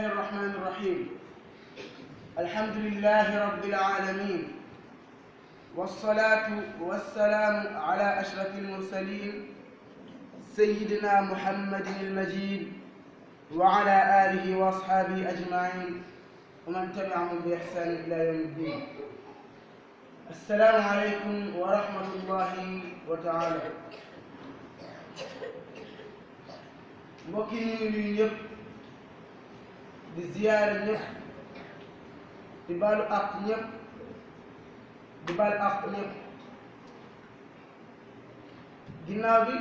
الله الرحمن الرحيم. الحمد لله رب العالمين، والصلاة والسلام على أشرف المرسلين سيدنا محمد المجيد وعلى آله وأصحابه أجمعين ومن تبعهم بإحسان إلى يوم الدين. السلام عليكم ورحمة الله وتعالى. mbokk yi ñu ngi nuyu ñëpp di ziyaare ñëpp di baalu àq ñëpp di baal àq ñëpp. ginnaaw bi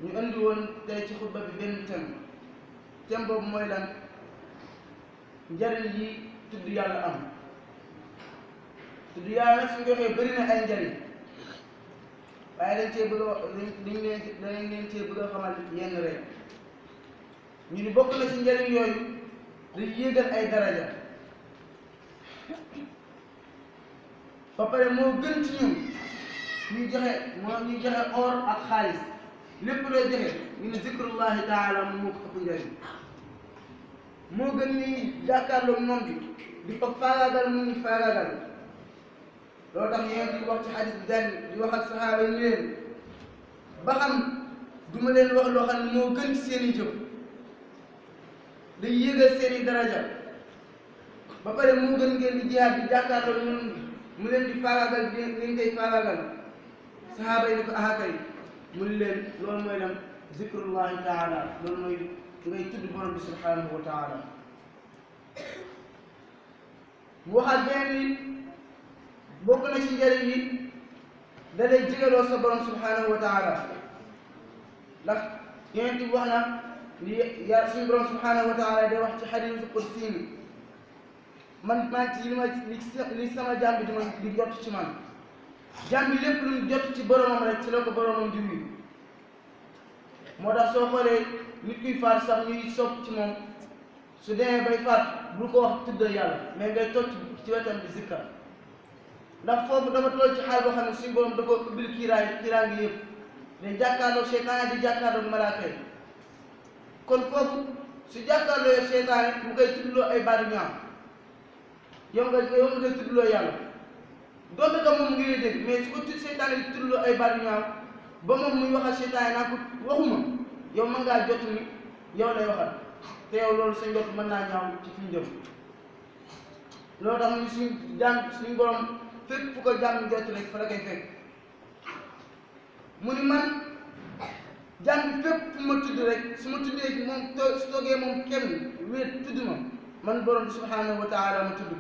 ñu indi woon tey ci xutba bi benn thème boobu mooy lan? njariñ yi tudd yàlla am. tudd yàlla nag su ñu waxee bëri na ay njariñ, waaye dañ cee bëgg a wax dañ leen cee bëgg a xamal yenn rek. ñu ni bokk na ci njariñ yooyu dañ yéegal ay daraja, ba pare moo gën ci ñun ñuy joxe or ak xaalis. lépp looy joxe ñu ne zikrullahi taala moo ko ëpp njariñ. moo gën ñuy jàkkaarloog moom di ko faagaagal mu ñu faagaagal. loolu tax yéen di wax ci xadis bi daan di wax ak saxaaba yi ñu leen ba xam du ma leen wax loo xam ne moo gën ci seen i jëf, day yéegal seen i daraja, ba pare moo gën ngeen di jihaad di jàkkaarloo ñun mu leen di faagaagal di ngeen koy faagaagal. saxaaba yi ni ko kay mu leen loolu mooy dem zikrullahi taala, loolu mooy ngay tudd borom bi subhanahu wa taala. mu waxaat benn nit bokk na ci njëriñ yi da lay jigaloo sa borom subhanahu wa taala, ndax yonent bi wax na li yàlla suñu borom subhanahu wa taala day wax ci xadiisu qudsi ni man maa ci li sama jaam bi di jot ci man. jaam bi lépp lu jot ci boromam rek ci la ko boromam di wuyu. moo tax soo xoolee nit kuy faat sax ñuy sopp ci moom su demee bay faat bul ko wax tuddal yàlla, mais ngay toog ci wetam di zikkar, ndax foofu dafa toll ci xaal boo xam ne suñu borom da ko ubbil kiiraay ngi yëpp day jàkkaarloo seytaane di jàkkaarloo malaaka yi. kon foofu su jàkkaarloo seytaane mu koy tuddloo ay baatu ñaaw, yow nga koy tuddloo yàlla. donte que moom mu ngi lay dégg, mais su ko seytaane di tuddloo ay baatu ñaaw ba moom muy waxal seytaane naa ko waxuma, yow mën ngaa jot ni yow lay waxal, te yow loolu sa njot mën naa ñaaw ci fi ñu jëm. loolu tax mu suñu borom fépp fu ko jàmm jot rek fa la koy fekk. mu ni man jàmm fépp fu ma tudd rek su ma tuddee moom su toogee moom kenn wéet tudd man borom bi subhanahu wa taala ma tudd ko.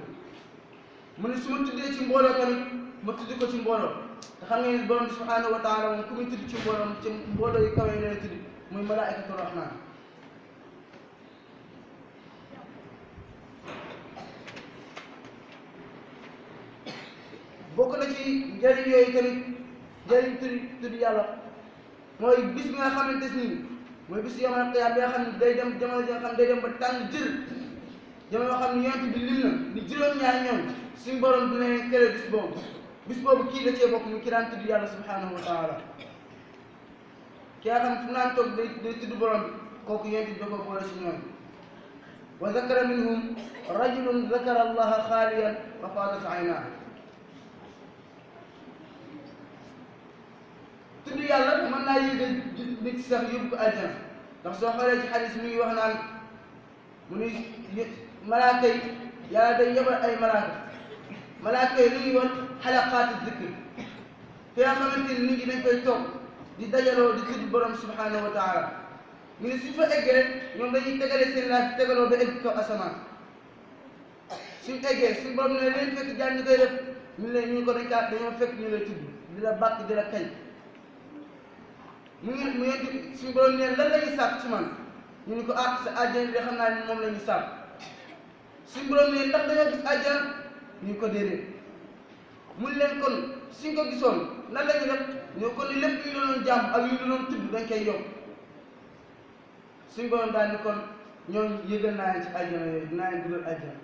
mu ni su ma tuddee ci mbooloo tamit ma tudd ko ci mbooloo, te xam nga ni borom bi subhanahu wa taala moom ku muy tudd ci mbooloo yi kawe yi lay tudd, muy malaa'ikatu rahmaan. bokk na ci njëriñ yooyu tamit njëriñ tudd yàlla mooy bis bi nga xamante ni mooy bis yawmal qiyaama bi nga xam ne day dem jamono ji nga xam ne day dem ba tàng jër, jamono yoo xam ne yonent bi lim na ni juróom-ñaari ñoom suñu borom dina leen kere bis boobu kii da cee bokk mu ki daan tudd yàlla subhanahu wa taala. ki nga xam fu naan toog day tudd borom bi, kooku yonent bi da ko boole si ñoom. wa zakara minhum rajulun zakara allaha xaaliyan fa faadat aynaahu. tudd yàlla mën naa yéegal nit sax yóbbu ko aljana, ndax soo xoolee ci xadis mi ngi wax naan mu ni malaaka yi yàlla day yebal ay malaaka yi lu ñuy wax xalaqaati zikr, fi nga xamante ni nit ñi dañ koy toog di dajaloo di tudd borom subhanahu wa taala. ñu ne suñ fa eggee rek ñoom dañuy tegale seen laaj tegaloo ba egg kaw asamaan. suñ eggee suñ borom ne leen fekk jaan ñi koy def ñu ko dañoo fekk ñu lay tudd di la bàkk di la kañ. mu ngi suñu borom ne lan la ñuy sàkk ci man, ñu ni ko sa àjjana de xam naa ne moom la ñuy sàkk. suñu borom ne ndax dañoo gis àjjana, ñu ko déedéet. mun leen kon suñ ko gisoon nan la ñuy def, ñoo kon ni lépp ñu doon jàmm ak ñu doon tudd dañ koy yokk. suñu borom daal ni kon ñooñu yëgal naa leen ci àjjana yooyu, dinaa leen dugal àjjana.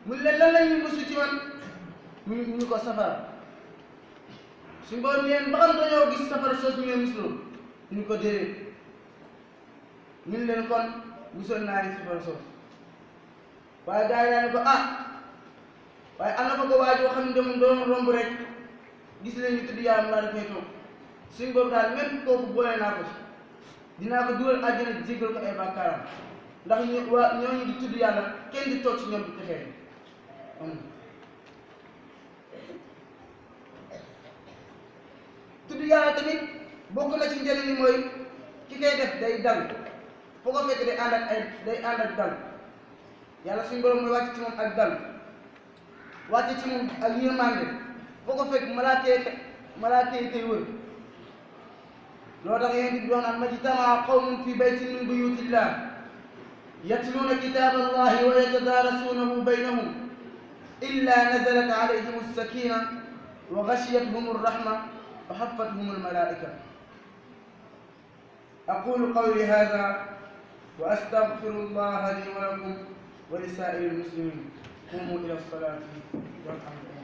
mun leen lan la ñuy musu ci man, ñu ko safara. suñu borom leen ba xam dañoo gis safara soos ñu leen musuloo, ñu ko déedéet. ñun leen kon musal naa leen safara soosu waaye gars yi daal ni ko waaye am na ko waajoo xam ne dem doon romb rek gis leen ñu tudd yàlla mu daal dafay toog suñ boobu daal même kooku boole naa ko ci dinaa ko dugal àjjana jéggal ko ay bàkkaaram ndax ñooñu di tudd yàlla kenn di toog ci ñoom di texee tudd yàlla tamit bokk na ci njëriñ li mooy ki koy def day dal foo ko fekk day ànd ak dal yàlla suñu borom mooy wàcc ci moom ak dal wàcc ci moom ak yërmande foo ko fekk malaaka yi koy wër loo tax yéen di wax naan majtamaa qawmun fi baytin min buyutillah yatluuna kitaaba allahi wa yatadaarasuunahu baynahum illa nazalat alayhim as-sakina wa ghashiyatuhum ar-rahma wa haffathum al-malaa'ika aqulu qawli hadha wa astaghfirullaha li wa lakum wa li saa'iril muslimin qumu ila as-salati walhamdulillah